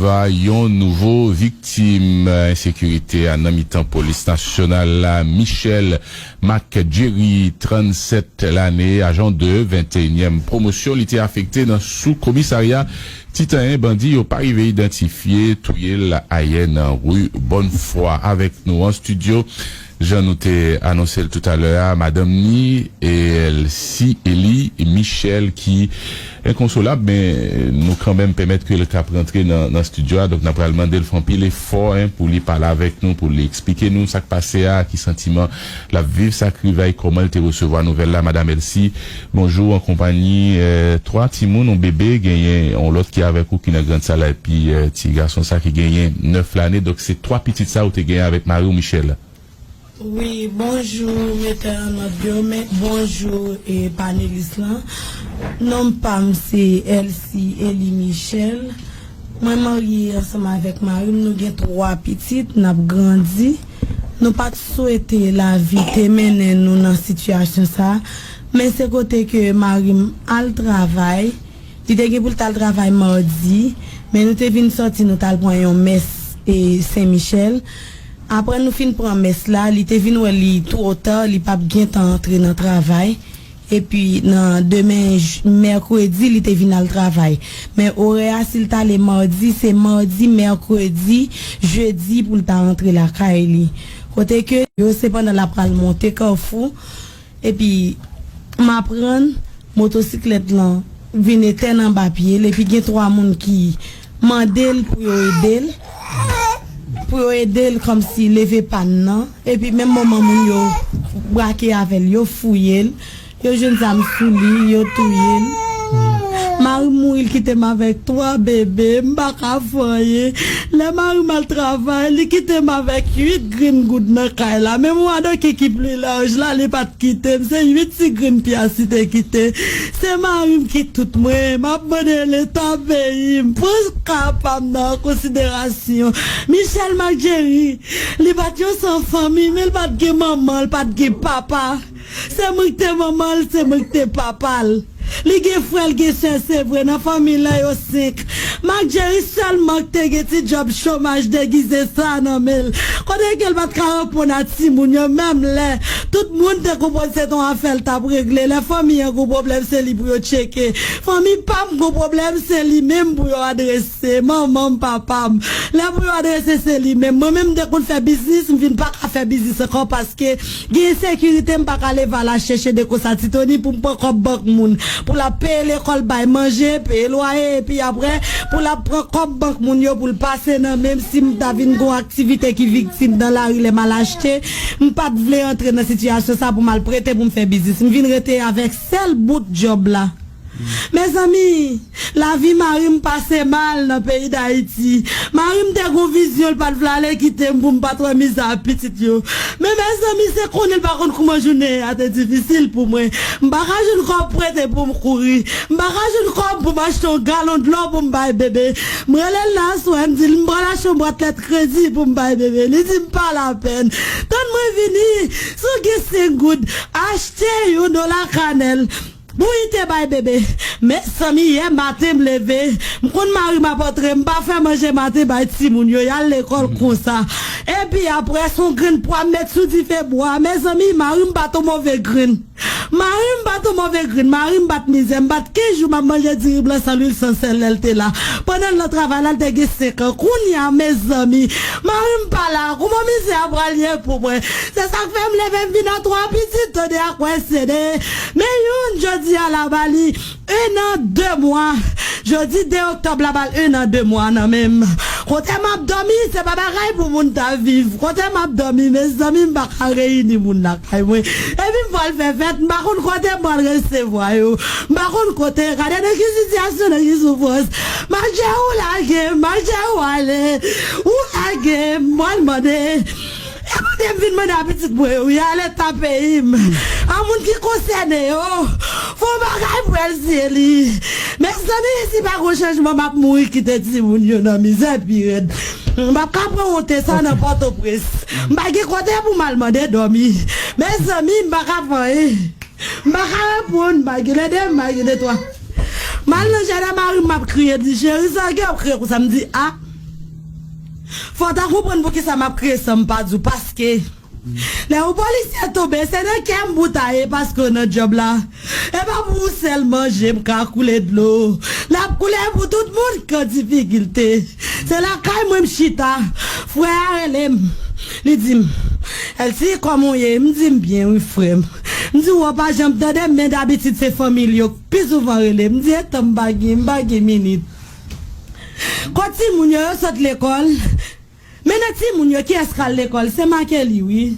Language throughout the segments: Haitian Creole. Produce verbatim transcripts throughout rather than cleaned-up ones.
pa yon nouvo viktim ensekirite a nan mitan polis nasyonal la, Michel Marc Jerry, trannsèt lane, ajan de, venteyinyèm pwomosyon. Li te afekte nan sou komisarya Titanyen. Bandi yo pa rive idantifye, touye l ayè nan ri Bonnfwa. Avèk nou an estidyo, jan nou te anonse l toutalè a, madanm ni, Elsie Elie Michel, ki enkonsolab, men nou kanmenm pèmèt ke l k ap rantre nan, nan estidyo a. Donk, n ap pral mande l fè anpil efò, en, pou li pale avèk nou, pou li eksplike nou sa k pase a, ki santiman l ap viv, sa k rive a, kòman l te resevwa nouvèl la. Madanm Elsie, bonjou, an konpanyi, eh, twa timoun, yon bebe, genyen yon lòt ki avèk ou ki nan grann sa la, epi, eh, ti gason sa ki genyen nèf lane. Donk, se twa pitit sa ou te genyen avèk mari w, Michel. Wi, bonjou, metè an nòt yo, men bonjou, e panelis lan. Non pa m se Elsie Elie Michel. Mwen marye ansanm avèk mari m, nou gen twa pitit, n ap grandi. Nou pa t swete lavi te mennen nou nan sitiyasyon sa a, men se kote ke mari m al travay, li te gen pou l t al travay madi, men nou te vin sòti, nou t al pran yon mès, e, Sen Michel. Apre nou fin pran mès la, li te vin wè li twò ta, li p ap gentan antre nan travay. Epi nan demen j-, mèkredi, li te vin al travay. Men orè a, si l t ale madi, se madi, mèkredi, jedi pou l ta rantre lakay li. Kote ke yo, se pandan l ap pral monte Kafou, epi m aprann motosiklèt lan vin etèn anba pye l, epi gen twa moun ki mande l pou yo ede l, pou yo ede l kòmsi leve pàn nan. Epi menm moman moun yo brake avè l, yo fouye l, yo jwenn zam sou li, yo touye l. Mari m mouri, l kite m avèk twa bebe, m pa ka fè anyen. Lè mari m al travay, li kite m avèk uit grenn goud nan kay la. Men mwa de ki pli laj la, li pa t kite m. Se uit ti grenn pyas li te kite. Se mari m ki tout mwen. M ap mande Leta peyi m pran ka pa m nan konsiderasyon. Michel Marc Jerry, li pa t yon san fanmi, men li pa t gen manman, li pa t gen papa. Se mwen ki te manman l, se mwen ki te papa l. Li gen frè, l gen sè, se vre, nan fanmi l lan yo senk. Marc Jerry sèlman ki te gen ti djòb chomaj degize sa nan men l. Kote ke l pa t ka reponn a timoun yo, menm lè tout moun te konprann se t on afè l t ap regle. Lè fanmi an gon pwoblèm, se li pou yo tcheke. Fanmi pa m gon pwoblèm, se li menm pou yo adrese. Manman m, papa m. Lè pou yo adrese, se li menm. Mwen menm, m te konn fè biznis, m vin pa ka fè biznis ankò paske gen ensekirite, m pa ka leve al al chèche de konsa ti Tony pou m pran kòb bank moun, pou l ap peye lekòl, bay manje, peye lwaye, epi apre, pou l ap pran kòb bank moun yo, pou l pase nan men m. Si m ta vin gon aktivite ki viktim nan lari lè m al achte, m pa t vle antre nan sitiyasyon sa pou m al prete pou m fè biznis. M vin rete avèk sèl bout djòb la. Mezanmi, lavi mari m pase mal nan peyi Dayiti. Mari m te gon vizyon, l pa t vle ale kite m pou m pa t wè mizè a pitit yo. Men mezanmi, se konnen l pa konn kouman jounen an te difisil pou mwen. M pa ka jwenn kòb prete pou m kouri. M pa ka jwenn kòb pou m achte yon galon dlo pou m bay bebe. M rele l nan aswè, m di l m pral achte yon bwat lèt kredi pou m bay bebe. Li di m pa lapèn. Tann mwen vini, si w gen senk goud, achte yon dola kanèl. Pou ite bay bebe. Mezanmi, yè maten m leve, m konn mari m ap antre, m pa fè manje maten bay timoun yo, y al lekòl konsa. Epi apre, se yon grenn pwa m met sou dife bwa. Mezanmi, mari m pa t on move grenn. Mari m pa t on move grenn, mari m pa t mizè, m pa t kenz jou m ap manje diri blan san lwil san sèl lè l te la. Pandan l nan travay la, l te gen senk an. Kounye a, mezanmi, mari m pa la, kouman mizè a pral ye pou mwen? Se sa k fè m leve m vin a twa pitit, tande ak wè sede. Men youn, jodi a la ba li en an de mwa. Jodi de oktòb la ba l en an de mwa nan men m. Kote m ap dòmi, se pa bagay pou moun ta viv. Kote m ap dòmi, mezanmi, m pa ka reyini moun lakay mwen. Epi m pral fè fèt, m pa konn kote m pral resevwa yo. M pa konn kote, gade nan ki sitiyasyon, nan ki soufrans. Mache ou lage m, mache ou ale. Ou lage m, m pral mande. E kote m vin mande a pitit mwen yo, wi, a Leta peyi m, a moun ki konsène yo, fè yon bagay pou Elsie Elie. Mezanmi, si pa gon chanjman, m ap mouri kite timoun yo nan mizè pi rèd. M p ap ka pran wonte sa nan Pòtoprens. M pa gen kote pou m al mande dòmi. Mezanmi, m pa ka fè anyen. M pa ka reponn, m pa gen lede, m pa gen netwa. M al nan jaden mari m, m ap kriye, di, "Cheri, sa gen w ap kriye konsa?" M di, "A." Fò w ta konprann poukisa m ap kriye san m pa di w, paske lè yon polisye tonbe, se nan kè m pou ta ye, paske w nan djòb la. E pa pou ou sèl manje m ka koule dlo. L ap koule pou tout moun k an difikilte. Se lakay mwen m chita. Frè a rele m. Li di m, Elsie, kòman w ye? M di m byen, wi, frè m. M di, w pa janm tande m, men dabitid se fanmi l yo k pi souvan rele m. M di, etan m pa gen, m pa gen minit. Kot timoun yo, yo sot lekòl? Men nan timoun yo, kiyès k al lekòl? Se Makeli, wi.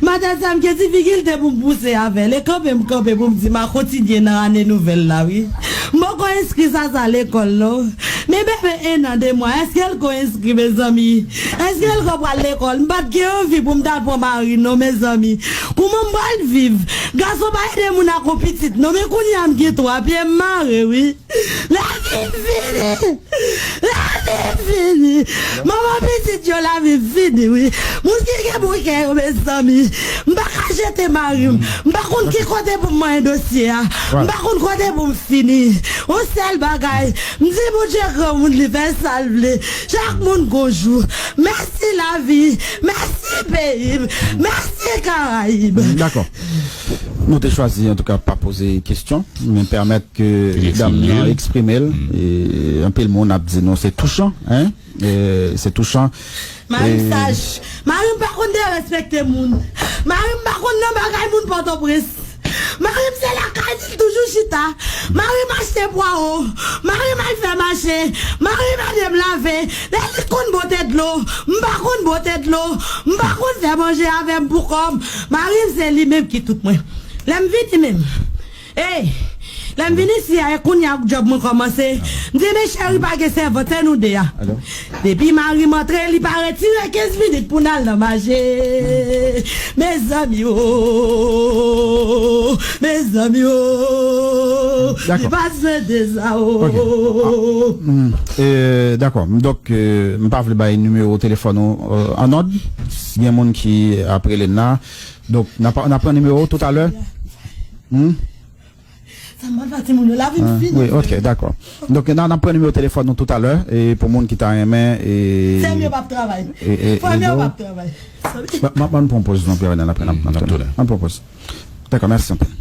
Madanm sa m gen difikilte pou m pouse avè l. E kanpe m kanpe pou m di m a kontinye nan ane nouvèl la, wi. M poko enskri Zaza lekòl, non. Men bebe en an, de mwa, èske l ko enskri, mezanmi? Èske l ko pral lekòl? M pa t gen anvi pou m t al pran mari, non, mezanmi. Kouman m pral viv? Gason pa ede moun ak yon pitit, non, men kounye a m gen twa, pye m mare, wi. Lavi m fini! Lavi m fini! Manman pitit yo, lavi m fini, wi. Moun ki gen bon kè yo, mezanmi. M pa ka jete mari m. M pa konn ki kote pou m manyen dosye a. M pa konn kote pou m fini. Yon sèl bagay, m di Bondye granmoun, li fè sa l vle. Chak moun gon jou. Mèsi lavi. Mèsi peyi m. Mèsi Karayib. Dakò. Nou te chwazi, antouka, pa poze kesyon, men pèmèt ke dam nan eksprime l. E, anpil moun ap di nou se touchan, hein? E, se touchan. Mari m saj. Mari m pa konn derespekte moun. Mari m pa konn nan bagay moun Pòtoprens. Mari m se lakay li l toujou chita. Mari m achte pwawo. Mari m al fè mache. Mari m ede m lave. Lè li konn bwote dlo, m pa konn bwote dlo. M pa konn fè manje avè m pou kò m. Mari m se li menm ki tout mwen. Lè m vini menm, ey, lè m vin isi a, e kounye a djòb mwen kòmanse. M di, men cheri, pa gen sèvant, se nou de a. Depi mari m antre, li pa retire kenz minit pou n al nan mache. Mezanmi o, mezanmi o, li pa swen de sa o. Ok. Ah, hmm. E, dakò. Donk, e, m pa vle bay nimewo telefòn ou, e, an òd. Si gen moun ki ap rele n la. Donk, n ap, n ap pran nimewo toutalè. Hmm? Sa m pral fè timoun yo, lavi m fini. Wi, ok, dakò. Donk, n a, n ap pran nimewo telefòn nou toutalè, e pou moun ki ta renmen, e sè m yo p ap travay. Frè m yo p ap travay. M, m, m pran poz, non, Pierre Renel, apre n ap, n ap tounen. M pran poz. Dakò, mèsi anpil.